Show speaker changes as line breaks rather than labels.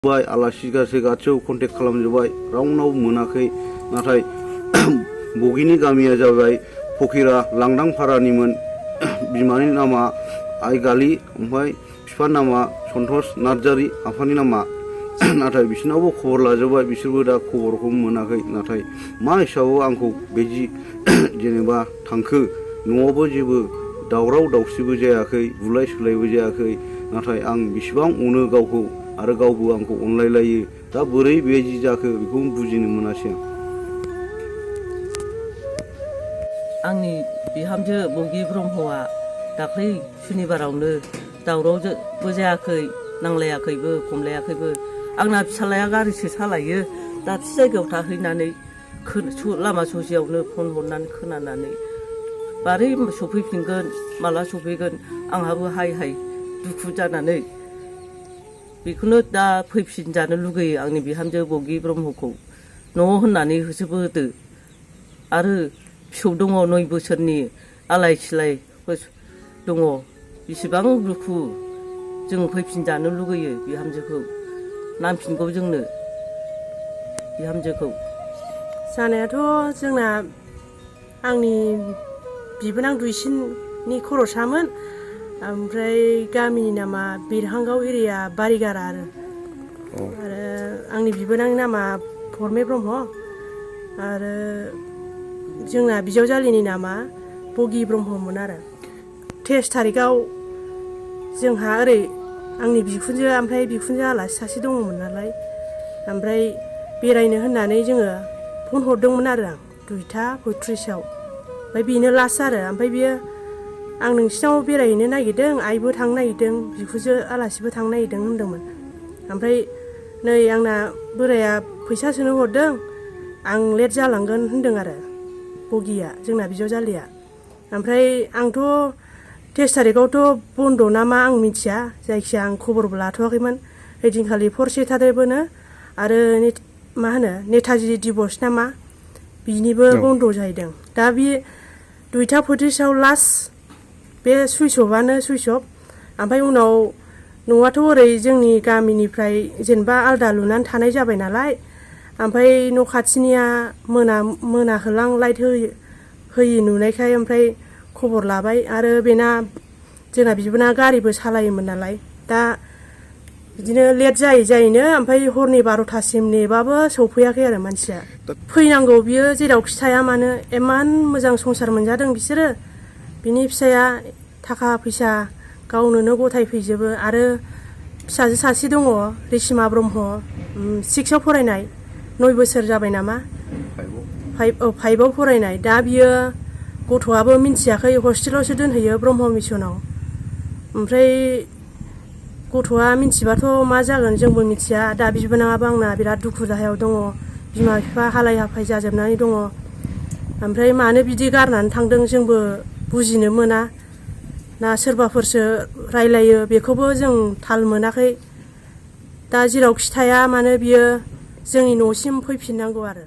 आलासि गासैबो कन्टेक्ट खालामजोबबाय रावनावबो मोनाखै नाथाय बगिनि गामिया जाबाय फकिरा लांदां फारानिमोन बिमानि नामा आइगालि ओमफ्राय बिफानि नामा सन्तोष नार्जारी आफानि नामा नाथाय बिसिनावबो खबर लाजोबबाय बिसोरबो दा खबरखौ मोनाखै नाथाय मा हिसाबाव आंखौ बेदि जेनेबा थांखो न'आवबो जेबो दावराव दावसिबो जायाखै बुलाय सुलायबो जायाखै नाथाय आं बिसिबां अनो गावखौ आरो गावबो आंखौ अनलायलायो दा बोरै बेदि जाखो बेखौ बुजिनो मोनासै
आंनि बिहामजो बगि ब्रह्मआ दाख्लै सुनिबारावनो दावरावबो जायाखै नांलायाखैबो खमलायाखैबो आंना फिसालाया गारिसो सालायो दाबसे जायगायाव थाहैनानै लामा ससेयावनो फन हरनानै खोनानानै बारै सफैफिनगोन माला सफैगोन आंहाबो हाय हाय दुखु जानानै बेखौनो दा फैफिनजानो लुगैयो आंनि बिहामजो बगि ब्रह्मखौ न' होननानै होसोबोदो आरो फिसौ दङ 9 बोसोरनि आलाय सिलाय दङ बेसेबां दुखु जों फैफिनजानो लुगैयो बिहामजोखौ नांफिनगौ जोंनो बिहामजोखौ
जानायाथ' जोंना आंनि बिबोनां दुइसिननि खर'सामोन ओमफ्राय गामिनि नामा बिरहांगाव एरिया बारिगारा आरो आंनि बिबोनांनि नामा फरमे ब्रह्म आरो जोंना बिजावजालिनि नामा बगि ब्रह्ममोन आरो 23 थारिखआव जोंहा ओरै आंनि बिखुनजो ओमफ्राय बिखुनजो आलासि सासे दङमोन नालाय ओमफ्राय बेरायनो होननानै जोङो फन हरदोंमोन आरो आं 2:35 ओमफ्राय बेनो लास्ट आरो ओमफ्राय बियो आं नोंसिनाव बेरायहैनो नागिरदों आइबो थांनो नागिरदों बिखुनजो आलासिबो थांनो नागिरदों होनदोंमोन ओमफ्राय नै आंना बोराया फैसा सोनो हरदों आं लेट जालांगोन होनदों आरो बगिया जोंना बिजावजालिया ओमफ्राय आंथ' 23 थारिखआवथ' बन्द' ना मा आं मिथिया जायखिया आं खबरबो लाथ'वाखैमोन ओइदिनखालि 4 सेटारडेबोनो आरो मा होनो नेताजि दिबस नामा बिनिबो बन्द' जाहैदों दा बे 2:35 लास्ट बे सुइस अफआनो सुइस अफ ओमफ्राय उनाव न'आथ' ओरै जोंनि गामिनिफ्राय जेनेबा आलदा लुनानै थानाय जाबाय नालाय ओमफ्राय न' खाथिनिया मोनाहोलां लाइट होयि नुनायखाय ओमफ्राय खबर लाबाय आरो बेना जोंना बिबोना गारिबो सालायोमोन नालाय दा बिदिनो लेट जायैनो ओमफ्राय हरनि 12थासिम नेबाबो सौफैयाखै आरो मानसिया फैनांगौ बियो जेरावखि थाया मानो इमान मोजां संसार मोनजादों बिसोरो बिनि फिसाया थाखा फैसा गावनोनो गथायफैजोबो आरो फिसाजो सासे दङ रिसिमा ब्रह्म 6 आव फरायनाय 9 बोसोर जाबाय नामा 5 आव फरायनाय दा बियो गथ'आबो मिन्थियाखै हस्टेलावसो दोनहैयो ब्रह्म मिसनाव ओमफ्राय गथ'आ मिन्थिबाथ' मा जागोन जोंबो मिथिया दा बिबोनाङाबो आंना बिराद दुखु दाहायाव दङ बिमा बिफा हालाय हाफाय जाजोबनानै दङ ओमफ्राय मानो बिदि गारनानै थांदों जोंबो बुजिनो मोना ना सोरबाफोरसो रायलायो बेखौबो जों थाल मोनाखै दा जेरावखि थाया मानो बियो जोंनि न'सिम फैफिननांगौ आरो